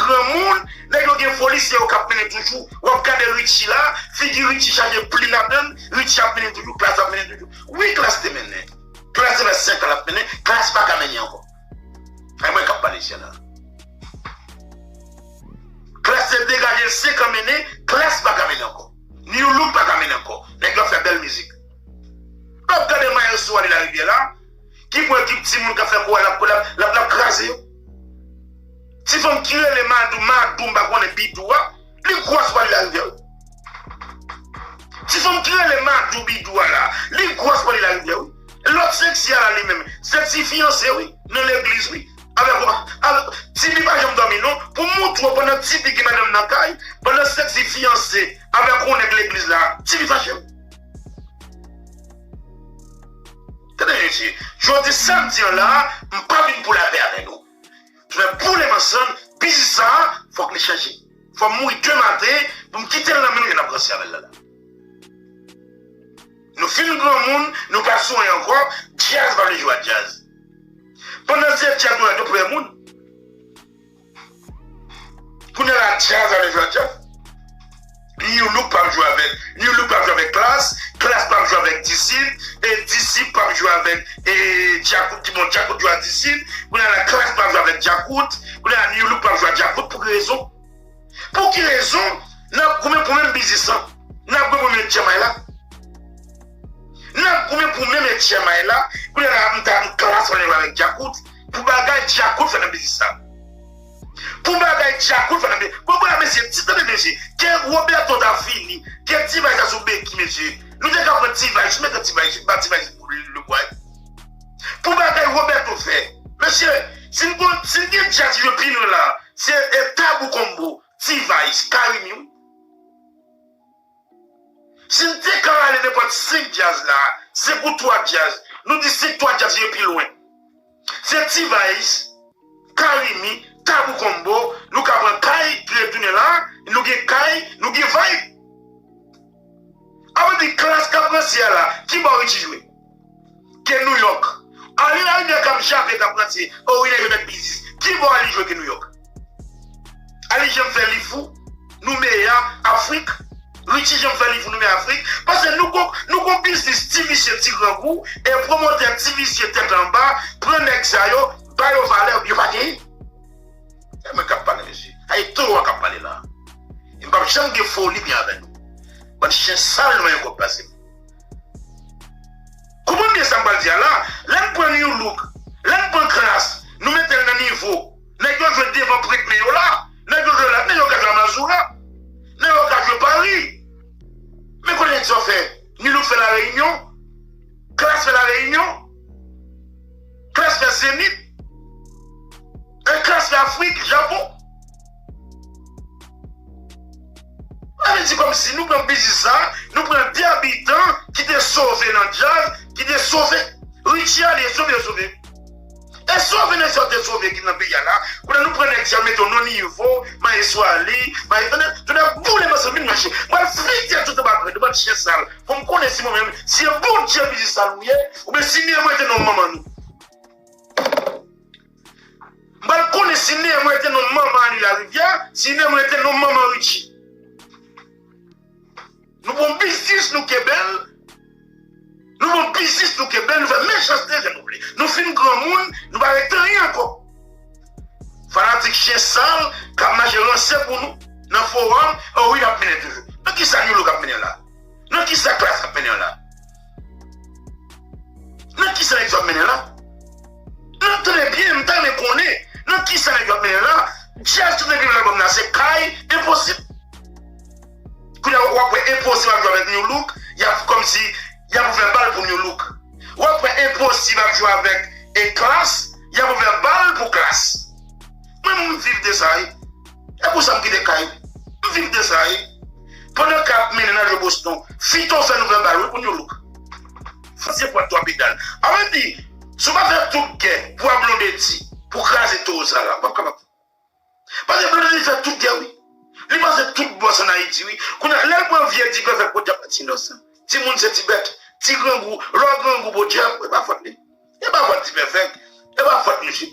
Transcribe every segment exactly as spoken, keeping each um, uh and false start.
Granmoun, nèg yo gen foli, se yo k ap mennen toujou. W ap gade Richie la, figi Richie chaje pli ladann, Richie ap mennen toujou, Klass ap mennen toujou. Wi, Klass te mennen. Klass te fè senk an l ap mennen, Klass pa ka mennen ankò. E mwen k ap pale isit la. Klass te degaje l senk an mennen, Klass pa ka mennen ankò. New Look pa ka mennen ankò. Nèg yo ap fè bèl mizik. W ap gade Maestro Wally Larivière la, ki pran ekip timoun k ap fè koway, l ap, l ap, l ap, l ap kraze yo. Ti fanm ki rele Madou, Madou, m pa konnen Bidou a, li gwòs Wally Larivière wi. Ti fanm ki rele Madou Bidou a la, li gwòs Wally Larivière wi. Lòt seksi a la li menm, seksi fiyanse wi, nan legliz wi. Avèk, avèk, Tibi pa janm dòmi non, pou m montre w pandan Tibi gen madanm nan kay, pandan seksi fiyanse avèk yon nèg legliz la, Tibi fache wi. Tande mesye, jodi samdi an la, m pa vin pou lapè avè nou. Fè boule m ansanm, biznis sa a, fòk li chanje. Fò m mouri demen maten pou m kite l nan men nou, jan n ap ranse avè l la la. Nou fin granmoun, nou pa sou anyen ankò, djaz pa vle jwe a djaz. Pandan se djaz nou la, nou premye moun. Kounye a la, djaz pa vle jwe a djaz. New Look p ap jwe avèk, New Look p ap jwe avèk Klass, Klass p ap jwe avèk Disip, e Disip p ap jwe avèk, e Djakout, ki bon, Djakout jwe a Disip, kounye a la, Klass p ap jwe avèk Djakout, kounye a la, New Look p ap jwe a Djakout, pou ki rezon? Pou ki rezon n ap goumen pou menm biznis lan? N ap goumen pou menm H M I la? N ap goumen pou menm H M I la? Kounye a la, m ta, m Klass pa vle jwe avèk Djakout, pou bagay Djakout fè nan biznis la. Pou bagay Djakout fè nan biznis. Bon, bon, mesye, ti tande mesye, ke Roberto ta fini, ke T-Vice ta sou beki, mesye. Nou te ka pran T-Vice, nou mete T-Vice, ba T-Vice pou le bwa. Pou bagay Roberto fè. Mesye, si n gon, si n gen djaz yo pi lwen la, se e Tabou Combo, T-Vice, Carimi wi. Si n te ka rale nenpòt senk djaz la, senk ou twa djaz, nou di senk twa djaz yo pi lwen. Se T-Vice, Carimi, Tabou Combo, nou ka pran kay ki retounen la, nou gen kay, nou gen vibe. Sa vle di Klass k ap ranse a la, ki bò Richie jwe? Ke New York. Arly Larivière k ap jape, k ap ranse, o wi, nèg yo nèg biznis. Ki bò Arly jwe ke New York? Arly janm fè li fou, nou meyè Afrik. Richie janm fè li fou, nou meyè Afrik. Paske nou gon, nou gon biznis ti visye ti grangou, e pwomotè ti visye tèt anba, pran nèg sa yo, ba yo valè, yo pa genyen. E mwen k ap pale, mesye. Ay, toro k ap pale la. E m p ap janm gen foli byen avè nou. Bann chen sal, nou menm kòb pase m. Konprann byen sa m pral di a la. Lè n pran New Look, lè n pran Klass, nou mete l nan nivo nèg yo jwe devan premye yo la. Nèg yo jwe la, nèg yo ka jwe a Mazora. Nèg yo ka jwe Paris. Men kote nèg sa fè? New Look fè La Réunion. Klass fè La Réunion. Klass fè Zenith. E Klass fè Afrik, Japon. Sa vle di kòmsi nou pran biznis sa, nou pran de abitan ki te sove nan djaz, ki te sove. Richie ale, sove, sove. E sove nèg sa yo te sove ki nan peyi a la. Kounye a nou pran nèg sa yo mete yo nan nivo Maestro Arly, Maestro, tande, tande, boule m ansanm, vin mache. Mwen fite tout anba grenn, nou bann chen sal. Fò m konnen si mwen menm, si e Bondye biznis sal nou ye, oubyen si nou ye mwen te non manman nou. M pral konnen si nen mwen te non manman Arly Larivière, si nen mwen te non manman Richie. Nou bon biznis nou kenbe l. Nou bon biznis nou kenbe l, nou fè mechanste jan nou vle. Nou fin granmoun, nou pa ret anyen ankò. Fanatik chen sal k ap mache ranse pou nou nan fowòm, o wi, n ap mennen toujou. Nan kisa New Look ap mennen la? Nan kisa Klass ap mennen la? Nan kisa nèg sa ap mennen la? Nan, tande byen, m ta renmen konnen nan kisa nèg yo ap mennen la. Djaz tout epi album la se kay, enposib. Kounye a w ap wè enposib ap jwe avèk New Look, y ap kòmsi y ap ouvè bal pou New Look. W ap wè enposib ap jwe avèk e Klass, y ap ouvè bal pou Klass. Mwen menm m viv de sa wi. E pou sa m kite kay. M viv de sa wi. Pandan k ap mennen nan jwe Boston, Fito fè nouvel bal wi pou New Look. Fò se pran twa pedal. Sa vle di, si w pa fè tout gè pou a Blondedy, pou kraze toro sa la, w p ap kapab. Paske Blondedy fè tout gè wi. Li pase tout bòs ann Ayiti wi. Kounye a, lè l pran vye Dipèfèk pou djab pati inosan. Timoun se ti bèt, ti grangou, lè w grangou pou djab, e pa fòt li. E pa fòt Dipèfèk, e pa fòt misye.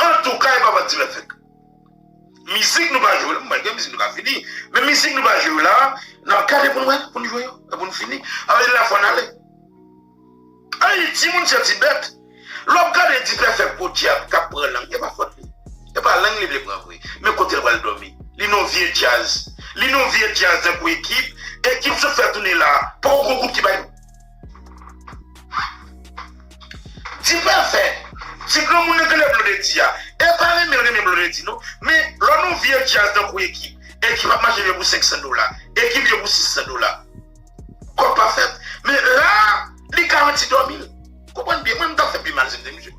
Antouka, e pa fòt Dipèfèk. Mizik nou pa jwe la, m pral gen mizik nou ka fini. Men mizik nou pa jwe la, n ap gade pou n wè, pou n jwe yo, e pou n fini. Avè la fò n ale. Ay, timoun se ti bèt. Lè w ap gade Dipèfèk podyab k ap pran lang, e pa fòt li. E pa lang li vle pran vre. Men kote l pral dòmi. Li nan vye djaz. Li nan vye djaz tankou Ekip. Ekip sot fè tounen la. Poko gon gwoup ki bay nou. Dipèfèk. Ti granmoun nan genlè Blondedy a. E pa renmen l renmen Blondedy non. Men lè w nan vye djaz tankou Ekip. Ekip ap mache jwe pou senk san dola. Ekip jwe pou sis san dola. Kòb pa fèt. Men la, li garanti dòmi l. Konprann byen, mwen m t ap fè pi mal si m te misye.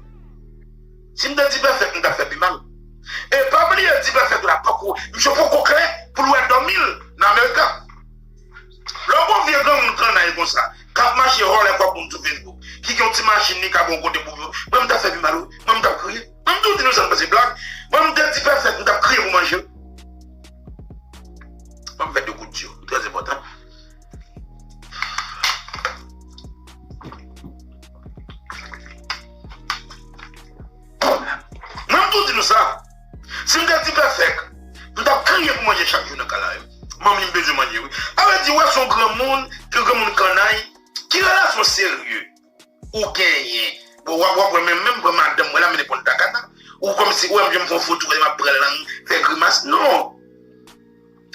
Si m te Dipèfèk, m t ap fè pi mal. E pa bliye Dipèfèk la poko, misye poko klè pou l wè dòmi l nan America. Lè w gon vye granmoun kannay konsa, k ap mache vòlè kòb moun sou Facebook, ki gen yon ti machin li ka ba w kote pou viv, mwen m t ap fè pi mal wi. Mwen m t ap kriye. Mwen m tou di nou sa m panse blag. Mwen m te Dipèfèk, m t ap kriye pou manje l. Ban m fè de kout dyo, trè enpòtan. Mwen m tou di nou sa. Si m te Dipèfèk, m t ap kriye pou manje chak jou nan kay la wi. Manmi m bezwen manje wi. Sa vle di, w wè se yon granmoun, ki granmoun kannay, ki relasyon serye ou genyen? Bon, w ap, w ap wè menm, menm pran madanm mwen la, mennen pran takata. Ou kòmsi, ou wè m, jan m fè yon foto, m ap pran lang, fè grimas. Non.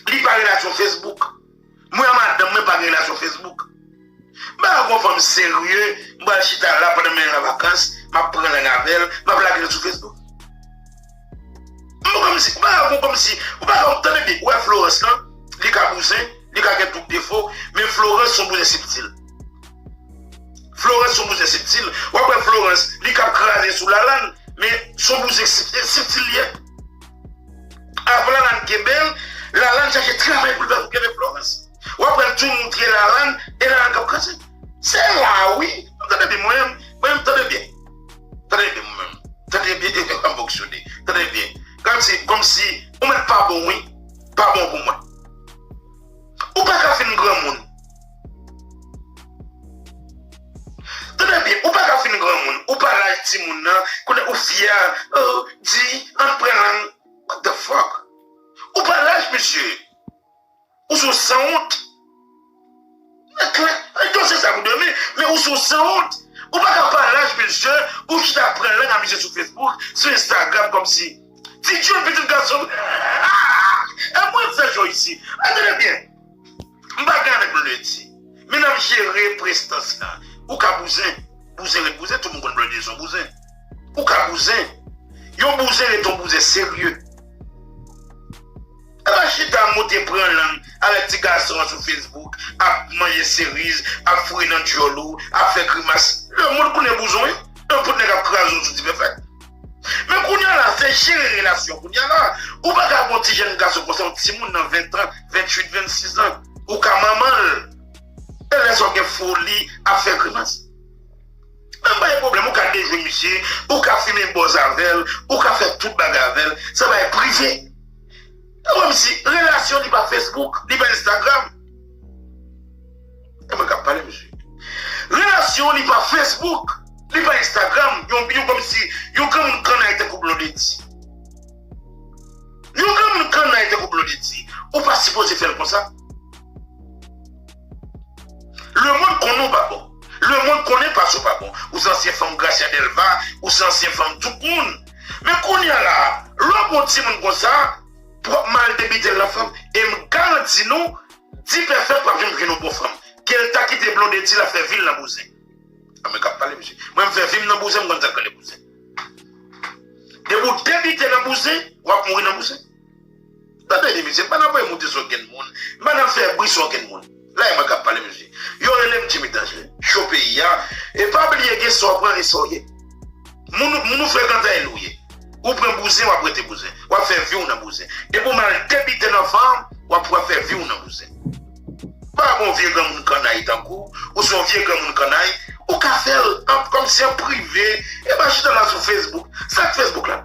Li pa relasyon Facebook. Mwen ak madanm mwen pa gen relasyon Facebook. M pa ka gon fanm serye, m pral chita la pandan m nan vakans, m ap pran lang avè l, m ap lage l sou Facebook. M kòmsi, ou pa ka gon kòmsi, ou pa ka, tande byen, ou wè Florence lan, li ka bouzen, li ka gen tout defo, men Florence se yon bouzen sibtil. Florence se yon bouzen sibtil. W ap wè Florence, li ka ap kraze sou Lalane, men se yon bouzen sib-, sibtil li ye. Apre Lalane kenbe l, Lalane chache travay pou l fè pou kenbe Florence. W ap wè l tou moutre Lalane, e Lalane k ap kraze. Se la wi. Tande byen, mwen, mwen, tande byen. Tande byen, mwen menm. Tande byen, e, e, m fonksyone. Tande byen. Kòmsi, kòmsi, ou mèt pa bon, wi. Pa bon pou mwen. Ou pa ka fin granmoun. Tande byen, ou pa ka fin granmoun. Ou pa laj timoun nan, kounye a ou fyè, oh, di, ann pran lang. What the fuck? Ou pa laj misye. Ou se yon sanwont. Nèt klè. Ay, dosye sa pou demen, men ou se yon sanwont. Ou pa ka pa laj misye, ou chita pran lang a misye sou Facebook, sou Instagram, kòmsi. Ti John, pitit gason m. E mwen fè show isi. Ay, tande byen. M pa gen avèk Blondedy. Men n ap jere prestans la. Ou ka bouzen. Bouzen ret bouzen, tout moun konn Blondedy se yon bouzen. Ou ka bouzen. Yon bouzen ret yon bouzen serye. E pa chita monte pran lang avèk ti gason an sou Facebook, ap manje seriz, ap foure nan djòl ou, ap fè grimas. Lemonn konnen bouzen w ye. Yon bout nèg ap kraze w sou Dipèfèk. Men kounye a la, se jere relasyon kounye a la. Ou pa ka gon ti jèn gason konsa, yon timoun nan ven tan, venntuit, vennsis an. Ou ka manman l. E lè sa w gen foli ap fè grimas. Men pa gen pwoblèm, ou ka dejwe misye, ou ka fimen bòz avè l, ou ka fè tout bagay avè l. Se bagay prive. E kòmsi relasyon li pa Facebook, li pa Instagram. E mwen k ap pale, mesye. Relasyon li pa Facebook, li pa Instagram. Yon, yon kòmsi, yon granmoun kannay tankou Blondedy. Yon granmoun kannay tankou Blondedy. Ou pa sipoze fè l konsa. Lemonn konnen w pa bon. Lemonn konnen pas ou pa bon. Ou se ansyen fanm Gracia Delva, ou se ansyen fanm tout moun. Men kounye a la, lè w ap yon timoun konsa, pou w ap mal debite l nan fanm. E m garanti nou, Dipèfèk p ap janm jwenn yon bon fanm. Ke l ta kite Blondedy, l ap fè vi l nan bouzen. A mwen k ap pale, mesye. Mwen, m fè vi m nan bouzen, m konn sa k rele bouzen. Depi w debite nan bouzen, w ap mouri nan bouzen. Tande byen, mesye, m pa nan voye moute sou okenn moun, m pa nan fè bri sou okenn moun. La, e mwen k ap pale, mesye. Yo rele m Jimmy Dangereux. Cho peyi a. E pa bliye, gen sa w pran e sa w ye. Moun, moun ou frekante a e li w ye. Ou pran bouzen, w ap rete bouzen. W ap fè vi w nan bouzen. Depi w mal debite nan fanm, w ap, w ap fè vi w nan bouzen. Pa bon vye granmoun kannay tankou w, ou se yon vye granmoun kannay, ou ka fè l an, kòmsi an prive, e pa chita la sou Facebook. Sa k Facebook la?